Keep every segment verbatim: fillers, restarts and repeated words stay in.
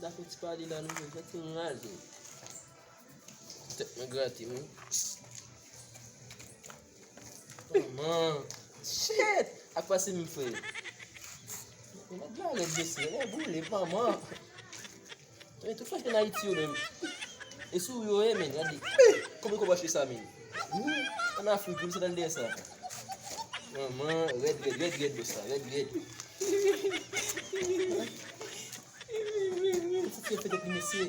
Sa fè ti pale la, nou fè ti raze. Tèt mwen grate m wi. Manman. Shit! Ak pase m frè. Nèg la rèd mesye, nèg boule manman. Men tout french ann Ayiti yo menm. E sou yo ye men, gade. Konbyen kòb w achte sa men? Ann Afrik wi, se nan dèyè sa. Manman, rèd, rèd, rèd, rèd, sa, rèd, rèd. Ti fè fè tèt li mesye.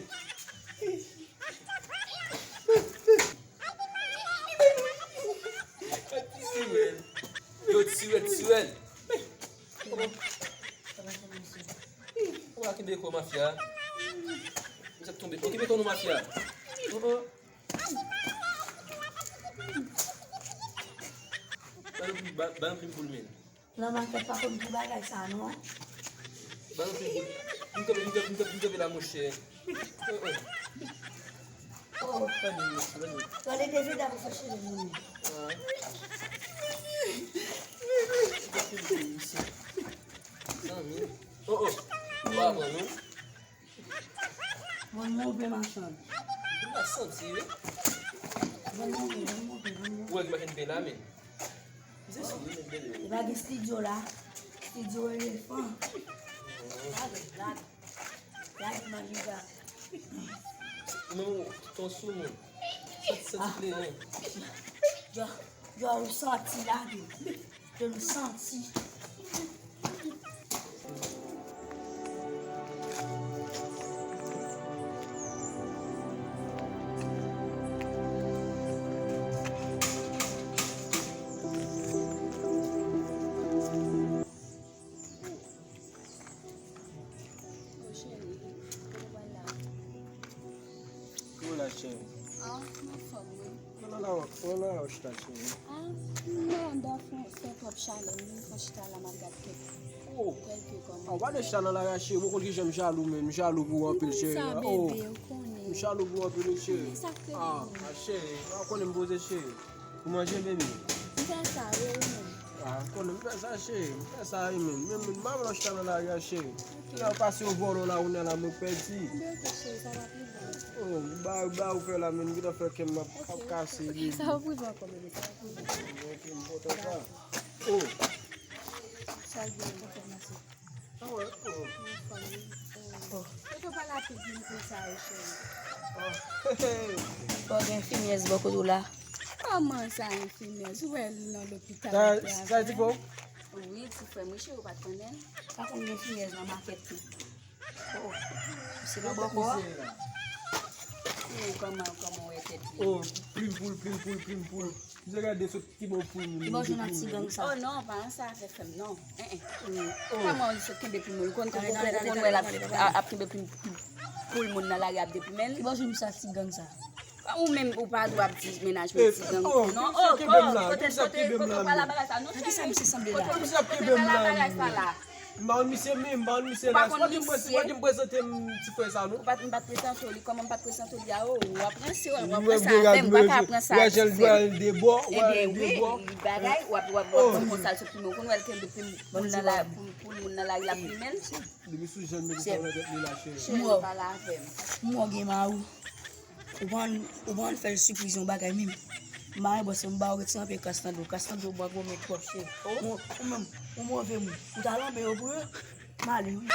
Yo, ti rèd, ti rèd. Ou pa kenbe kò mafya. Misye ap tonbe. Ou kenbe kò nou mafya. Oh, oh. Ba nou plim, ba, ba nou plim pou l men. Nan makèt pa konn pou bagay sa non. Ba nou plim pou l. M kanpe, m kanpe, m kanpe, m kanpe la monchè. Oh, oh. Oh. Gade, mesye, gade. Gade de vida pou fè cheve moun. Ah. Zanmi. Oh, oh. Ou pa pran non. Bon move machann. M pa santi wi. Bon move, bon move, bon move. Ou wè ki machann bèl la men. Se sou wi men bèl. E pa gen studio la. Studio elefan. Gade, gade. Gade manjiga. Men ou ton sou moun. Santi, santi kleren. Yo, yo ou santi la. Yo nou santi. Oh, cheri, kote w pral la? Kote w la, cheri? Ah, m anfòm, wi. Mwen la, mwen la, mwen chita, cheri. Ah, non, dò fè, fè twòp chalè, m vin fè chita la, m ap gad kèk, oh, kèlke kòmantè. Ah, w pa dwe chita nan lari a, cheri, mwen konn kijan m jalou, men m jalou pou ou anpil, cheri. Sa, oh, bebe, ou konnen. M jalou pou ou anpil, wi, cheri. Men sa k rele ah, ah, cheri, ou konnen m poze, cheri. Ou manje, baby? M fè sa, wi, ou menm? Ah, konnen m fè sa, cheri. M fè sa, wi, men. Men, men, m pa vle w chita nan lari a, cheri. Ok. Lè w pase yon vòlò la, ou nan la, mwen pèdi. Anben, ok, cheri, sa va pi bon. Oh, ba, ba ou fè la, men, m gentan fè kè m ap, ap kase, baby. Sa va pi bon ankò, bebe, sa va pi bon. Ok, m kontan sa. Oh. Sa gen, m kontan, mèsi. Ah ouais, oh. Mwen fanmi. Oh. Kote w pale a tout moun konsa yo, cheri? Oh. Fò gen finyès bò kote w la. Kòman sa, gen finyès? Ou wè l nan lopital ap travay? Sa, sa ti fò? Wi, ti frè m, wi, cheri, ou pa t konnen? Pa konn gen finyès nan makèt tou. Oh. Se pa bòkò a? Kòman, kòman w wè tèt li? Oh, plim poul, plim poul, plim poul. Misye gade sot ki bò poul moun. Ki bò jwenn ak ti gang sa? Oh non, pa nan sa afè fè m non. Eh, eh. Oh. Kòman li sot kenbe plim moun? Ou konn, ou konn, ou konn wè l ap, ap kenbe plim, plim, poul moun nan lari ap deplimen l? Ki bò jwenn misye ak ti gang sa? Ou menm ou pa dwe ap di mennaj mwen ti gang. Oh, non, oh, kote, kote, kote w pral la bagay sa? Non, cheri. Kote misye ap kenbe m la? M pa konn misye menm, m pa konn misye la. Se pa di m prezante m ti frè sa non. Ou pa t, m pa t prezante w li, kòman m pa t prezante w li a? Oh, w ap ranse, w ap pran sa avè m, ou pa ka pran sa ti frè m. Ebyen wi, li bagay, w ap, w ap, w ap pran konsa l sot pime, ou konn wè l kenbe plim moun nan la, pou, pou moun nan lari l ap pime l. Depi sou jan l mete sa nan tèt li la, cheri. Cheri, pale avè m. M wè w gen mari w. Ou pa, ou pa fè l sipriz yon bagay menm. M pa gen bòs, m ba w ret se anpe kras nan do. Kras nan do, bwa gwo men twòp cheri. Ou, ou menm, ou move moun. Ou ta lanmen yo pou yo. M ale wi.